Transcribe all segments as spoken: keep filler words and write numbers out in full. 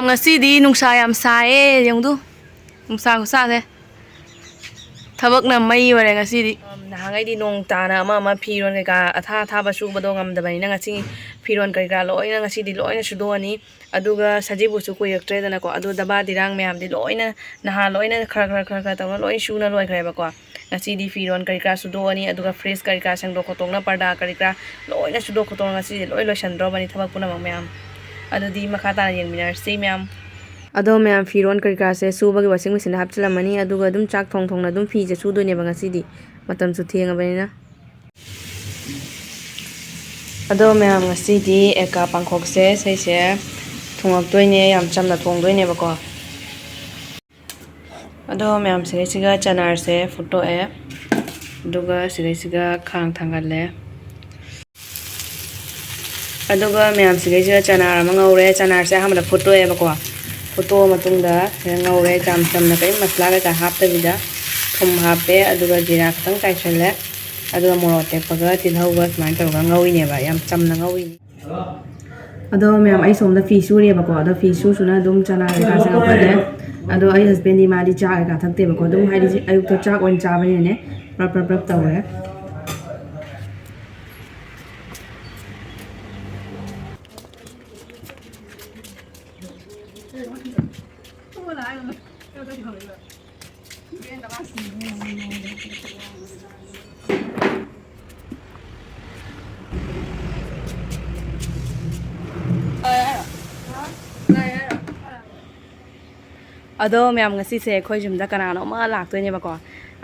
ꯉꯁꯤꯗꯤ ꯅꯨꯡꯁꯥ ꯌꯥꯝ ꯁꯥꯏꯌꯦ, ꯌꯦꯡꯉꯨꯗꯨ꯫ ꯅꯨꯡꯁꯥ ꯈꯨꯁꯥꯁꯦ꯫ ꯊꯕꯛꯅ ꯃꯩ ꯑꯣꯏꯔꯦ ꯉꯁꯤꯗꯤ꯫ ꯅꯍꯥꯟꯈꯩꯗꯤ ꯅꯣꯡ ꯇꯥꯅ ꯑꯃ ꯑꯃ ꯐꯤꯔꯣꯟ ꯀꯩꯀꯥ ꯑꯊꯥ ꯑꯊꯥꯕ ꯁꯨꯕꯗꯣ ꯉꯝꯗꯕꯅꯤꯅ ꯉꯁꯤ ꯐꯤꯔꯣꯟ ꯀꯩꯀꯥ ꯂꯣꯏꯅ ꯉꯁꯤꯗꯤ ꯂꯣꯏꯅ ꯁꯨꯗꯣꯛꯑꯅꯤ꯫ ꯑꯗꯨꯒ ꯁꯖꯤꯕꯨꯁꯨ ꯀꯨꯏꯔꯛꯇ꯭ꯔꯦꯗꯅꯀꯣ꯫ ꯑꯗꯨ ꯗꯕꯥ ꯗꯤꯔꯥꯡ ꯃꯌꯥꯝꯗꯤ ꯂꯣꯏꯅ ꯅꯍꯥꯟ ꯂꯣꯏꯅ ꯈꯔ ꯈꯔ ꯈꯔ ꯈꯔ ꯇꯧꯔ ꯂꯣꯏ ꯁꯨꯅ ꯂꯣꯏꯈ꯭ꯔꯦꯕꯀꯣ꯫ ꯉꯁꯤꯗꯤ ꯐꯤꯔꯣꯟ ꯀꯔꯤ ꯀꯔꯥ ꯁꯨꯗꯣꯛꯑꯅꯤ, ꯑꯗꯨꯒ ꯐ꯭ꯔꯤꯖ ꯀꯔꯤ ꯀꯔꯥ ꯁꯦꯡꯗꯣꯛ ꯈꯣꯠꯇꯣꯛꯅ ꯄꯔꯗꯥ ꯀꯔꯤ ꯀꯔꯥ ꯂꯣꯏꯅ ꯁꯨꯗꯣꯛ ꯈꯣꯠꯇꯣꯛꯑꯒ ꯉꯁꯤꯗꯤ ꯂꯣꯏ ꯂꯣꯏꯁꯟꯗ꯭ꯔꯣꯕꯅꯤ ꯊꯕꯛ ꯄꯨꯝꯅꯃꯛ ꯃꯌꯥꯝ꯫ ꯑꯗꯨꯗꯤ ꯃꯈꯥ ꯇꯥꯅ ꯌꯦꯡꯃꯤꯟꯅꯔꯁꯤ ꯃꯌꯥꯝ꯫ ꯑꯗꯣ ꯃꯌꯥꯝ ꯐꯤꯔꯣꯟ ꯀꯔꯤ ꯀꯔꯥꯁꯦ ꯁꯨꯕꯒꯤ ꯋꯥꯁꯤꯡ ꯃꯦꯆꯤꯟꯗ ꯍꯥꯞꯆꯤꯜꯂꯝꯃꯅꯤ, ꯑꯗꯨꯒ ꯑꯗꯨꯝ ꯆꯥꯛ ꯊꯣꯡ ꯊꯣꯡꯅ ꯑꯗꯨꯝ ꯐꯤꯁꯦ ꯁꯨꯗꯣꯏꯅꯦꯕ ꯉꯁꯤꯗꯤ꯫ ꯃꯇꯝꯁꯨ ꯊꯦꯡꯉꯕꯅꯤꯅ꯫ ꯑꯗꯣ ꯃꯌꯥꯝ ꯉꯁꯤꯗꯤ ꯑꯦꯀꯥ ꯄꯥꯡꯈꯣꯛꯁꯦ ꯁꯤꯁꯦ ꯊꯣꯡꯉꯛꯇꯣꯏꯅꯦ, ꯌꯥꯝ ꯆꯝꯅ ꯊꯣꯡꯗꯣꯏꯅꯦꯕꯀꯣ꯫ ꯑꯗꯣ ꯃꯌꯥꯝ ꯁꯤꯒꯩꯁꯤꯒ ꯆꯅꯥꯔꯁꯦ ꯐꯨꯠꯇꯣꯛꯑꯦ, ꯑꯗꯨꯒ ꯁꯤꯒꯩꯁꯤꯒ ꯈꯥꯡ ꯊꯥꯡꯒꯠꯂꯦ꯫ ꯑꯗꯨꯒ ꯃꯌꯥꯝ ꯁꯤꯒꯩꯁꯤꯒ ꯆꯅꯥꯔ ꯑꯃ ꯉꯧꯔꯦ꯫ ꯆꯅꯥꯔꯁꯦ ꯑꯍꯥꯟꯕꯗ ꯐꯨꯠꯇꯣꯛꯑꯦꯕꯀꯣ꯫ ꯐꯨꯠꯇꯣꯛꯑ ꯃꯇꯨꯡꯗ ꯁꯤꯗ ꯉꯧꯔꯦ, ꯌꯥꯝ ꯆꯝꯅ ꯀꯔꯤꯝ ꯃꯁꯂꯥ ꯀꯩꯀꯥ ꯍꯥꯞꯇꯕꯤꯗ꯫ ꯊꯨꯝ ꯍꯥꯞꯄꯦ, ꯑꯗꯨꯒ ꯖꯤꯔꯥ ꯈꯤꯇꯪ ꯆꯥꯏꯁꯜꯂꯦ, ꯑꯗꯨꯒ ꯃꯣꯔꯣꯛ ꯑꯇꯦꯛꯄꯒ ꯇꯤꯜꯍꯧꯒ ꯁꯨꯃꯥꯏꯅ ꯇꯧꯔꯒ ꯉꯧꯔꯤꯅꯦꯕ, ꯌꯥꯝ ꯆꯝꯅ ꯉꯧꯔꯤꯅꯤ꯫ ꯑꯗꯣ ꯃꯌꯥꯝ, ꯑꯩ ꯁꯣꯝꯗ ꯐꯤ ꯁꯨꯔꯤꯑꯕꯀꯣ꯫ ꯑꯗꯣ ꯐꯤ ꯁꯨ ꯁꯨꯅ ꯑꯗꯨꯝ ꯆꯅꯥ ꯀꯩꯀꯥꯁꯦ ꯂꯧꯈꯠꯂꯦ꯫ ꯑꯗꯣ ꯑꯩ ꯍꯁꯕꯦꯟꯗꯤ ꯃꯥꯗꯤ ꯆꯥ ꯀꯩꯀꯥ ꯊꯛꯇꯦꯕꯀꯣ꯫ ꯑꯗꯨꯝ ꯍꯥꯏꯗꯤ ꯑꯌꯨꯛꯇ ꯆꯥꯛ ꯑꯣꯏꯅ ꯆꯥꯕꯅꯤꯅꯅꯦ, ꯄ꯭ꯔꯞ ꯄ꯭ꯔꯞ ꯄ꯭ꯔꯞ ꯇꯧꯔꯦ꯫ ꯑꯗꯣ ꯃꯌꯥꯝ, ꯉꯁꯤꯁꯦ ꯑꯩꯈꯣꯏ ꯌꯨꯝꯗ ꯀꯅꯥꯅꯣ ꯑꯃ ꯂꯥꯛꯇꯣꯏꯅꯦꯕꯀꯣ꯫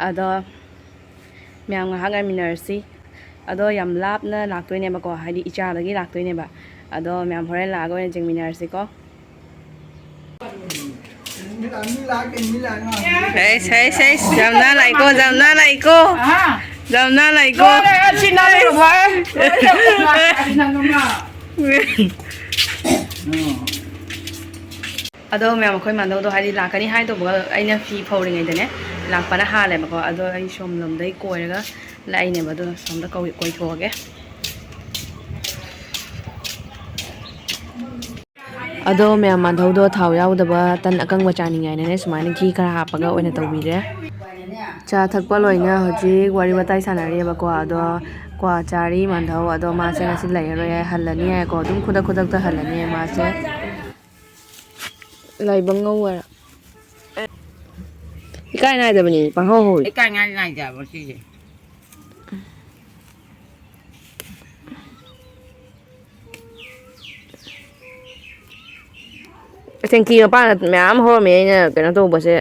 ꯑꯗꯣ ꯃꯌꯥꯝ ꯉꯥꯏꯍꯥꯛ ꯉꯥꯏꯃꯤꯟꯅꯔꯁꯤ꯫ ꯑꯗꯣ ꯌꯥꯝ ꯂꯥꯞꯅ ꯂꯥꯛꯇꯣꯏꯅꯦꯕꯀꯣ, ꯍꯥꯏꯗꯤ ꯏꯆꯥꯗꯒꯤ ꯂꯥꯛꯇꯣꯏꯅꯦꯕ꯫ ꯑꯗꯣ ꯃꯌꯥꯝ ꯍꯣꯔꯦꯟ ꯂꯥꯛꯑꯒ ꯑꯣꯏꯅ ꯌꯦꯡꯃꯤꯟꯅꯔꯁꯤꯀꯣ꯫ ꯍꯩꯁ, ꯍꯩꯁ, ꯍꯩꯁ, ꯖꯝꯅꯥ ꯂꯥꯛꯏꯀꯣ, ꯖꯝꯅꯥ ꯂꯥꯛꯏꯀꯣ꯫ ꯖꯝꯅꯥ ꯂꯥꯛꯏꯀꯣ꯫ ꯂꯣꯏꯔꯦ, ꯑꯁꯤ ꯅꯪ ꯂꯣꯏꯔꯦ꯫ ꯑꯗꯣ ꯃꯌꯥꯝ, ꯑꯩꯈꯣꯏ ꯃꯥꯟꯗꯧꯗꯣ ꯍꯥꯏꯗꯤ ꯂꯥꯛꯀꯅꯤ ꯍꯥꯏꯗꯧꯕꯒ ꯑꯩꯅ ꯐꯤ ꯐꯧꯔꯤꯉꯩꯗꯅꯦ ꯂꯥꯛꯄꯅ ꯍꯥꯜꯂꯦꯕꯀꯣ꯫ ꯑꯗꯣ ꯑꯩ ꯁꯣꯝꯂꯣꯝꯗꯩ ꯀꯣꯏꯔꯒ ꯂꯥꯛꯏꯅꯦꯕ꯫ ꯑꯗꯣ ꯁꯣꯝꯗ ꯀꯧ-, ꯀꯣꯏꯊꯣꯛꯑꯒꯦ꯫ ꯑꯗꯣ ꯃꯌꯥꯝ ꯃꯥꯟꯙꯧꯗꯣ ꯊꯥꯎ ꯌꯥꯎꯗꯕ ꯇꯟ ꯑꯀꯪꯕ ꯆꯥꯅꯤꯡꯉꯥꯏꯅꯅꯦ ꯁꯨꯃꯥꯏꯅ ꯘꯤ ꯈꯔ ꯍꯥꯞꯄꯒ ꯑꯣꯏꯅ ꯇꯧꯕꯤꯔꯦ꯫ ꯆꯥ ꯊꯛꯄ ꯂꯣꯏꯅ ꯍꯧꯖꯤꯛ ꯋꯥꯔꯤ ꯋꯥꯇꯥꯏ ꯁꯥꯟꯅꯔꯤꯑꯕꯀꯣ꯫ ꯑꯗꯣ ꯀ꯭ꯋꯥ ꯆꯥꯔꯤ ꯃꯥꯟꯙꯧ꯫ ꯑꯗꯣ ꯃꯥꯁꯦ ꯉꯁꯤ ꯂꯩꯔꯔꯣꯏ ꯍꯥꯏ, ꯍꯜꯂꯅꯤ ꯍꯥꯏꯀꯣ꯫ ꯑꯗꯨꯝ ꯈꯨꯗꯛ ꯈꯨꯗꯛꯇ ꯍꯜꯂꯅꯤ ꯃꯥꯁꯦ꯫ ꯂꯥꯏꯕꯪ ꯉꯧꯕꯔ? ꯏꯀꯥꯏ ꯅꯥꯏꯗꯕꯅꯤ, ꯄꯪꯍꯧ ꯍꯧꯏ꯫ ꯏꯀꯥꯏ ꯉꯥꯏ ꯅꯥꯏꯗꯦ ꯍꯥꯏꯕ ꯁꯤꯁꯦ꯫ ꯇꯦꯡꯀꯤ ꯃꯄꯥꯟꯗ ꯃꯌꯥꯝ ꯍꯧꯔꯝꯃꯦ, ꯑꯩꯅ ꯀꯩꯅꯣ ꯇꯧꯕꯁꯦ,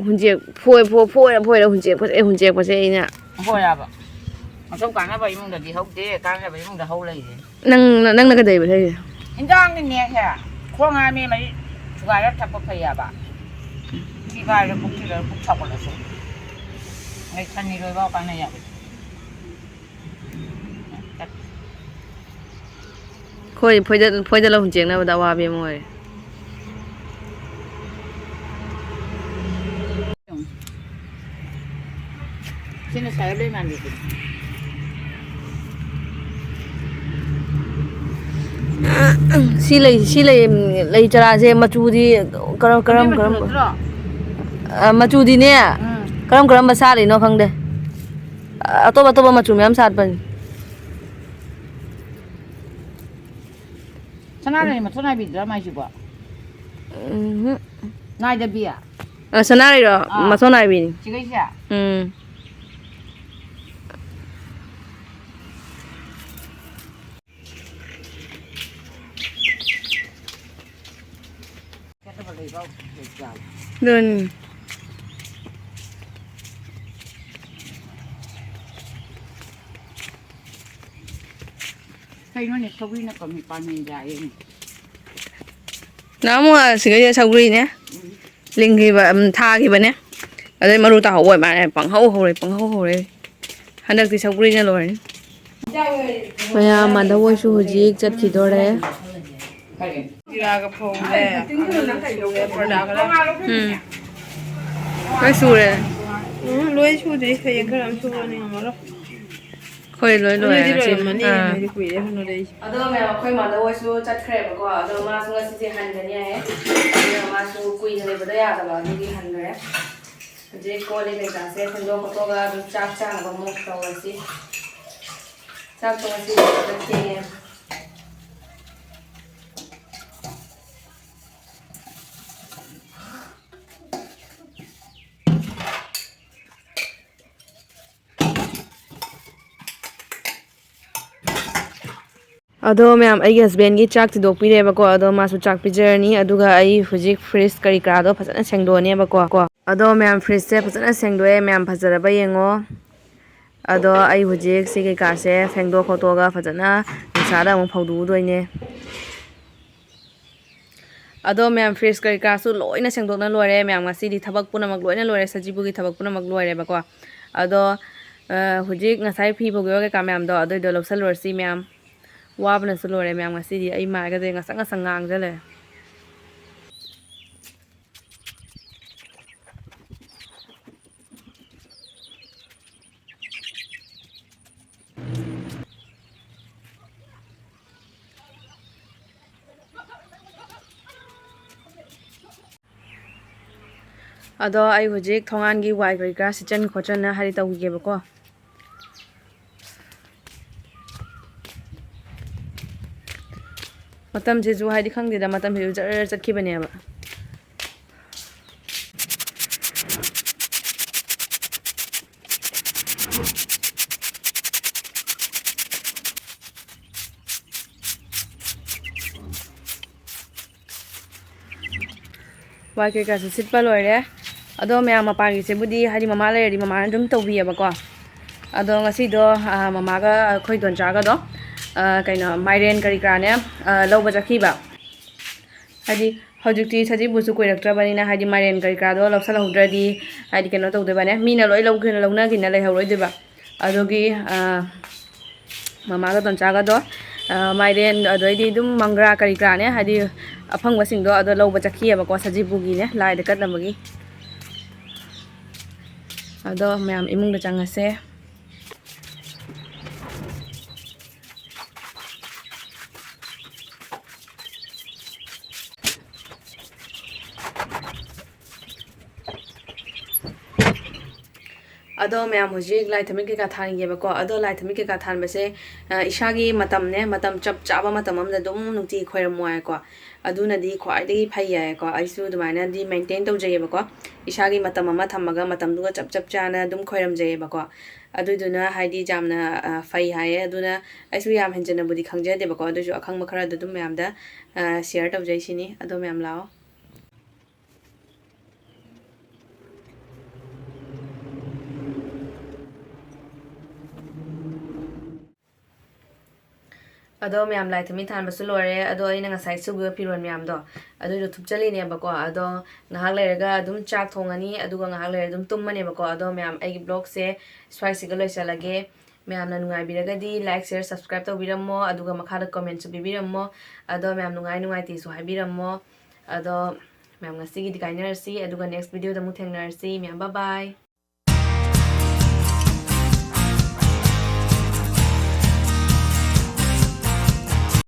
ꯍꯨꯟꯖꯦꯛ-, ꯐꯣꯏ-, ꯐꯣ-, ꯐꯣꯏꯔ ꯐꯣꯏꯔ ꯍꯨꯟꯖꯦꯛꯄꯁꯦ, ꯍꯨꯟꯖꯦꯛꯄꯁꯦ ꯑꯩꯅ꯫ ꯍꯣꯏ ꯍꯥꯏꯕ꯫ ꯑꯗꯨꯝ ꯀꯥꯟꯅꯕ ꯏꯃꯨꯡꯗꯗꯤ ꯍꯧꯗꯦ, ꯀꯥꯟꯅꯕ ꯏꯃꯨꯡꯗ ꯍꯧ ꯂꯩꯔꯦ꯫ ꯅꯪ, ꯅꯪꯅ ꯀꯩꯗꯧꯔꯤꯕ ꯊꯛꯏꯁꯦ? ꯏꯟꯖꯥꯡꯒꯤꯅꯦꯁꯦ, ꯈꯣꯡ ꯍꯥꯝꯃꯦ ꯃꯍꯤ ꯁꯨꯒꯥꯏꯔ ꯊꯛꯄ ꯐꯩ ꯍꯥꯏꯕ꯫ ꯊꯤ ꯐꯥꯏꯔ ꯄꯨꯛ ꯊꯤꯜꯂꯒ ꯄꯨꯛ ꯁꯥꯎꯒꯠꯂꯁꯨ꯫ ꯑꯩ ꯁꯟ ꯏꯔꯣꯏꯕ ꯀꯥꯟꯅ ꯌꯥꯕ꯫ ꯑꯩꯈꯣꯏ ꯐꯣꯏꯗꯠ-, ꯐꯣꯏꯗꯠꯂ ꯍꯨꯟꯆꯦꯛꯅꯕꯗ ꯑꯋꯥꯕꯤ ꯑꯃ ꯑꯣꯏꯔꯦ꯫ ꯁꯤꯅ ꯁꯥꯏ ꯂꯣꯏ ꯃꯥꯟꯕꯤꯗꯨꯅꯤ꯫ ꯁꯤ ꯂꯩ, ꯁꯤ ꯂꯩ, ꯂꯩ ꯆꯔꯥꯁꯦ ꯃꯆꯨꯗꯤ ꯀꯔꯝ, ꯀꯔꯝ, ꯑꯗꯨꯏ ꯃꯆꯨ ꯀꯔꯝꯕ? ꯅꯠꯇ꯭ꯔꯣ? ꯑ, ꯃꯆꯨꯗꯤꯅꯦ, ꯎꯝ꯫ ꯀꯔꯝ ꯀꯔꯝꯕ ꯁꯥꯠꯂꯤꯅꯣ ꯈꯪꯗꯦ꯫ ꯑꯇꯣꯞ ꯑꯇꯣꯞꯄ ꯃꯆꯨ ꯃꯌꯥꯝ ꯁꯥꯠꯄꯅꯤ꯫ ꯁꯅꯥꯔꯩ ꯃꯊꯣꯟ ꯅꯥꯏꯕꯤꯗꯨꯔ ꯃꯥꯏꯁꯤꯕꯣ? ꯎꯝꯍꯨꯝ꯫ ꯅꯥꯏꯗꯕꯤ? ꯑ, ꯁꯅꯥꯔꯩꯔꯣ? ꯑꯥ꯫ ꯃꯊꯣꯟ ꯅꯥꯏꯕꯤꯅꯤ꯫ ꯁꯤꯒꯩꯁꯦ? ꯎꯝ꯫ ꯑꯗꯨꯅꯤ꯫ ꯀꯩꯅꯣꯅꯦ, ꯁꯧꯒ꯭ꯔꯤꯅ ꯀꯃꯤ ꯄꯥꯟꯅꯩ ꯌꯥꯏꯌꯦꯅꯦ꯫ ꯅꯍꯥꯟꯃꯨꯛ ꯑꯁꯤꯒꯩꯗ ꯁꯧꯒ꯭ꯔꯤꯅꯦ꯫ ꯎꯝ꯫ ꯂꯤꯡꯈꯤꯕ, ꯎꯝ, ꯊꯥꯈꯤꯕꯅꯦ꯫ ꯑꯗꯩ ꯃꯔꯨ ꯇꯥꯍꯧꯕ ꯑꯣꯏ ꯃꯥꯜꯂꯦ꯫ ꯄꯪꯍꯧ ꯍꯧꯔꯦ, ꯄꯪꯍꯧ ꯍꯧꯔꯦ꯫ ꯍꯟꯗꯛꯇꯤ ꯁꯧꯒ꯭ꯔꯤꯅ ꯂꯣꯏꯔꯅꯤ꯫ ꯃꯌꯥꯝ ꯃꯥꯟꯗ ꯍꯣꯏꯁꯨ ꯍꯧꯖꯤꯛ ꯆꯠꯈꯤꯗꯣꯔꯦ꯫ ꯖꯤꯔꯥꯒ ꯐꯧꯔꯦ, ꯑꯂꯨ ꯁꯨꯔꯦ, ꯄꯔꯗꯥ ꯈꯔ꯫ ꯎꯝ꯫ ꯂꯣꯏ ꯁꯨꯔꯦ꯫ ꯎꯝ, ꯂꯣꯏ ꯁꯨꯗ꯭ꯔꯤ꯫ ꯍꯌꯦꯡ ꯈꯔ ꯑꯃ ꯁꯨꯔꯅꯤ, ꯉꯝꯃꯔꯣꯏ꯫ ꯍꯣꯏ, ꯂꯣꯏ ꯂꯣꯏꯔꯦ ꯅꯣꯏꯗꯤ ꯉꯁꯤ꯫ ꯂꯣꯏꯔꯝꯃꯅꯤ, ꯑꯥ꯫ ꯅꯣꯏꯗꯤ ꯀꯨꯏꯔꯦ ꯍꯨꯟꯅꯔꯛꯏꯁꯦ꯫ ꯑꯗꯣ ꯃꯌꯥꯝ, ꯑꯩꯈꯣꯏ ꯃꯥꯗꯔ ꯍꯣꯏꯁꯨ ꯆꯠꯈ꯭ꯔꯦꯕꯀꯣ꯫ ꯑꯗꯣ ꯃꯥꯁꯨ ꯉꯁꯤꯁꯦ ꯍꯟꯒꯅꯤ ꯍꯥꯏꯌꯦ꯫ ꯑꯗꯨꯅ ꯃꯥꯁꯨ ꯀꯨꯏꯅ ꯂꯩꯕꯗꯣ ꯌꯥꯗꯕ, ꯑꯗꯨꯒꯤ ꯍꯟꯈ꯭ꯔꯦ꯫ ꯍꯧꯖꯤꯛ ꯀꯣꯜ ꯂꯤꯛ ꯀꯩꯀꯥꯁꯦ ꯐꯦꯡꯗꯣꯛ ꯈꯣꯠꯇꯣꯛꯑꯒ ꯑꯗꯨꯝ ꯆꯥꯛ ꯆꯥꯅꯕ ꯑꯃꯨꯛ ꯇꯧꯔꯁꯤ꯫ ꯆꯥꯛꯇꯣ ꯉꯁꯤꯗꯤ ꯈꯔ ꯊꯦꯡꯉꯦ꯫ ꯑꯗꯣ ꯃꯌꯥꯝ, ꯑꯩꯒꯤ ꯍꯁꯕꯦꯟꯒꯤ ꯆꯥꯛ ꯊꯤꯗꯣꯛꯄꯤꯔꯦꯕꯀꯣ꯫ ꯑꯗꯣ ꯃꯥꯁꯨ ꯆꯥꯛ ꯄꯤꯖꯔꯅꯤ꯫ ꯑꯗꯨꯒ ꯑꯩ ꯍꯧꯖꯤꯛ ꯐ꯭ꯔꯤꯖ ꯀꯔꯤ ꯀꯔꯥꯗꯣ ꯐꯖꯅ ꯁꯦꯡꯗꯣꯛꯑꯅꯦꯕꯀꯣ꯫ ꯑꯗꯣ ꯃꯌꯥꯝ, ꯐ꯭ꯔꯤꯖꯁꯦ ꯐꯖꯅ ꯁꯦꯡꯗꯣꯛꯑꯦ꯫ ꯃꯌꯥꯝ, ꯐꯖꯔꯕ ꯌꯦꯡꯉꯣ꯫ ꯑꯗꯣ ꯑꯩ ꯍꯧꯖꯤꯛ ꯁꯤ ꯀꯩꯀꯥꯁꯦ ꯁꯦꯡꯗꯣꯛ ꯈꯣꯠꯇꯣꯛꯑꯒ ꯐꯖꯅ ꯅꯨꯡꯁꯥꯗ ꯑꯃꯨꯛ ꯐꯧꯗꯣꯛꯎꯗꯣꯏꯅꯦ꯫ ꯑꯗꯣ ꯃꯌꯥꯝ, ꯐ꯭ꯔꯤꯖ ꯀꯔꯤ ꯀꯔꯥꯁꯨ ꯂꯣꯏꯅ ꯁꯦꯡꯗꯣꯛꯅ ꯂꯣꯏꯔꯦ꯫ ꯃꯌꯥꯝ, ꯉꯁꯤꯗꯤ ꯊꯕꯛ ꯄꯨꯝꯅꯃꯛ ꯂꯣꯏꯅ ꯂꯣꯏꯔꯦ, ꯁꯖꯤꯕꯨꯒꯤ ꯊꯕꯛ ꯄꯨꯝꯅꯃꯛ ꯂꯣꯏꯔꯦꯕꯀꯣ꯫ ꯑꯗꯣ, ꯑ, ꯍꯧꯖꯤꯛ ꯉꯁꯥꯏ ꯐꯤ ꯐꯧꯈꯤꯕ ꯀꯩꯀꯥ ꯃꯌꯥꯝꯗꯣ, ꯑꯗꯨꯏꯗꯣ ꯂꯧꯁꯜꯂꯨꯔꯁꯤ ꯃꯌꯥꯝ꯫ ꯋꯥꯕꯅꯁꯨ ꯂꯣꯏꯔꯦ ꯃꯌꯥꯝ, ꯉꯁꯤꯗꯤ ꯑꯩ ꯃꯥꯏꯒꯁꯦ ꯉꯁꯪ ꯉꯁꯪ ꯉꯥꯡꯖ ꯂꯩꯔꯦ꯫ ꯑꯗꯣ ꯑꯩ ꯍꯧꯖꯤꯛ ꯊꯣꯡꯒꯥꯟꯒꯤ ꯋꯥꯏ ꯀꯔꯤ ꯀꯔꯥ ꯁꯤꯠꯆꯟ ꯈꯣꯠꯆꯟꯅ ꯍꯥꯏꯗꯤ ꯇꯧꯈꯤꯒꯦꯕꯀꯣ꯫ ꯃꯇꯝꯁꯤꯁꯨ ꯍꯥꯏꯗꯤ ꯈꯪꯗꯦꯗ, ꯃꯇꯝꯁꯤꯁꯨ ꯖꯔ ꯖꯔ ꯆꯠꯈꯤꯕꯅꯦꯕ꯫ ꯋꯥꯏ ꯀꯩꯀꯥꯁꯨ ꯁꯤꯠꯄ ꯂꯣꯏꯔꯦ꯫ ꯑꯗꯣ ꯃꯌꯥꯝ, ꯃꯄꯥꯟꯒꯤꯁꯤꯕꯨꯗꯤ ꯍꯥꯏꯗꯤ ꯃꯃꯥ ꯂꯩꯔꯗꯤ ꯃꯃꯥꯅ ꯑꯗꯨꯝ ꯇꯧꯕꯤꯌꯦꯕꯀꯣ꯫ ꯑꯗꯣ ꯉꯁꯤꯗꯣ, ꯑ, ꯃꯃꯥꯒ ꯑꯩꯈꯣꯏ ꯗꯣꯟꯆꯥꯒꯗꯣ, ꯑ, ꯀꯩꯅꯣ, ꯃꯥꯏꯔꯦꯟ ꯀꯔꯤ ꯀꯔꯥꯅꯦ, ꯑ, ꯂꯧꯕ ꯆꯠꯈꯤꯕ꯫ ꯍꯥꯏꯗꯤ ꯍꯧꯖꯤꯛꯇꯤ ꯁꯖꯤꯕꯨꯁꯨ ꯀꯨꯏꯔꯛꯇ꯭ꯔꯕꯅꯤꯅ, ꯍꯥꯏꯗꯤ ꯃꯥꯏꯔꯦꯟ ꯀꯔꯤ ꯀꯔꯥꯗꯣ ꯂꯧꯁꯜꯍꯧꯗ꯭ꯔꯗꯤ, ꯍꯥꯏꯗꯤ ꯀꯩꯅꯣ ꯇꯧꯗꯣꯏꯕꯅꯦ, ꯃꯤꯅ ꯂꯣꯏ ꯂꯧꯈꯤꯅ ꯂꯧꯅꯈꯤꯅ ꯂꯩꯍꯧꯔꯣꯏꯗꯣꯏꯕ꯫ ꯑꯗꯨꯒꯤ, ꯑ, ꯃꯃꯥꯒ ꯗꯣꯟꯆꯥꯒꯗꯣ, ꯑ, ꯃꯥꯏꯔꯦꯟ, ꯑꯗꯩꯗꯤ ꯑꯗꯨꯝ ꯃꯪꯒ꯭ꯔꯥ ꯀꯔꯤ ꯀꯔꯥꯅꯦ, ꯍꯥꯏꯗꯤ ꯑꯐꯪꯕꯁꯤꯡꯗꯣ ꯑꯗꯣ ꯂꯧꯕ ꯆꯠꯈꯤꯑꯕꯀꯣ, ꯁꯖꯤꯕꯨꯒꯤꯅꯦ, ꯂꯥꯏꯗ ꯀꯠꯅꯕꯒꯤ꯫ ꯑꯗꯣ ꯃꯌꯥꯝ ꯏꯃꯨꯡꯗ ꯆꯪꯉꯁꯦ꯫ ꯑꯗꯣ ꯃꯌꯥꯝ, ꯍꯧꯖꯤꯛ ꯂꯥꯏ ꯊꯥꯎꯃꯩ ꯀꯩꯀꯥ ꯊꯥꯟꯒꯦꯕꯀꯣ꯫ ꯑꯗꯣ ꯂꯥꯏ ꯊꯥꯎꯃꯩ ꯀꯩꯀꯥ ꯊꯥꯟꯕꯁꯦ, ꯑ, ꯏꯁꯥꯒꯤ ꯃꯇꯝꯅꯦ, ꯃꯇꯝ ꯆꯞ ꯆꯥꯕ ꯃꯇꯝ ꯑꯃꯗ ꯑꯗꯨꯝ ꯅꯨꯡꯇꯤꯒꯤ ꯈꯣꯏꯔꯝꯃꯣ ꯍꯥꯏꯀꯣ꯫ ꯑꯗꯨꯅꯗꯤ ꯈ꯭ꯋꯥꯏꯗꯒꯤ ꯐꯩ ꯍꯥꯏꯌꯦꯀꯣ꯫ ꯑꯩꯁꯨ ꯑꯗꯨꯃꯥꯏꯅꯗꯤ maintain ꯇꯧꯖꯩꯌꯦꯕꯀꯣ꯫ ꯏꯁꯥꯒꯤ ꯃꯇꯝ ꯑꯃ ꯊꯝꯃꯒ ꯃꯇꯝꯗꯨꯒ ꯆꯞ ꯆꯞ ꯆꯥꯅ ꯑꯗꯨꯝ ꯈꯣꯏꯔꯝꯖꯩꯌꯦꯕꯀꯣ꯫ ꯑꯗꯨꯗꯨꯅ ꯍꯥꯏꯗꯤ ꯌꯥꯝꯅ, ꯑ, ꯐꯩ ꯍꯥꯏꯌꯦ꯫ ꯑꯗꯨꯅ ꯑꯩꯁꯨ ꯌꯥꯝ ꯍꯦꯟꯖꯟꯅꯕꯨꯗꯤ ꯈꯪꯖꯗꯦꯕꯀꯣ꯫ ꯑꯗꯨꯁꯨ ꯑꯈꯪꯕ ꯈꯔꯗꯣ ꯑꯗꯨꯝ ꯃꯌꯥꯝꯗ, ꯑ, share ꯇꯧꯖꯩꯁꯤꯅꯤ꯫ ꯑꯗꯣ ꯃꯌꯥꯝ ꯂꯥꯛꯑꯣ꯫ ꯑꯗꯣ ꯃꯌꯥꯝ, ꯂꯥꯏ ꯊꯥꯎꯃꯩ ꯊꯥꯟꯕꯁꯨ ꯂꯣꯏꯔꯦ꯫ ꯑꯗꯣ ꯑꯩꯅ ꯉꯁꯥꯏ ꯁꯨꯈꯤꯕ ꯐꯤꯔꯣꯜ ꯃꯌꯥꯝꯗꯣ ꯑꯗꯨꯏꯗꯣ ꯊꯨꯞꯆꯜꯂꯤꯅꯦꯕꯀꯣ꯫ ꯑꯗꯣ ꯉꯥꯏꯍꯥꯛ ꯂꯩꯔꯒ ꯑꯗꯨꯝ ꯆꯥꯛ ꯊꯣꯡꯉꯅꯤ, ꯑꯗꯨꯒ ꯉꯥꯏꯍꯥꯛ ꯂꯩꯔꯒ ꯑꯗꯨꯝ ꯇꯨꯝꯃꯅꯦꯕꯀꯣ꯫ ꯑꯗꯣ ꯃꯌꯥꯝ, ꯑꯩꯒꯤ vlogꯁꯦ ꯁ꯭ꯋꯥꯏꯁꯤꯒ ꯂꯣꯏꯁꯤꯜꯂꯒꯦ꯫ ꯃꯌꯥꯝꯅ ꯅꯨꯡꯉꯥꯏꯕꯤꯔꯒꯗꯤ like, share, subscribe ꯇꯧꯕꯤꯔꯝꯃꯣ, ꯑꯗꯨꯒ ꯃꯈꯥꯗ commentꯁꯨ ꯄꯤꯕꯤꯔꯝꯃꯣ꯫ ꯑꯗꯣ ꯃꯌꯥꯝ, ꯅꯨꯡꯉꯥꯏ ꯅꯨꯡꯉꯥꯏꯇꯦꯁꯨ ꯍꯥꯏꯕꯤꯔꯝꯃꯣ꯫ ꯑꯗꯣ ꯃꯌꯥꯝ, ꯉꯁꯤꯒꯤꯗꯤ ꯀꯥꯏꯅꯔꯁꯤ, ꯑꯗꯨꯒ next videoꯗ ꯑꯃꯨꯛ ꯊꯦꯡꯅꯔꯁꯤ꯫ ꯃꯌꯥꯝ, bye bye꯫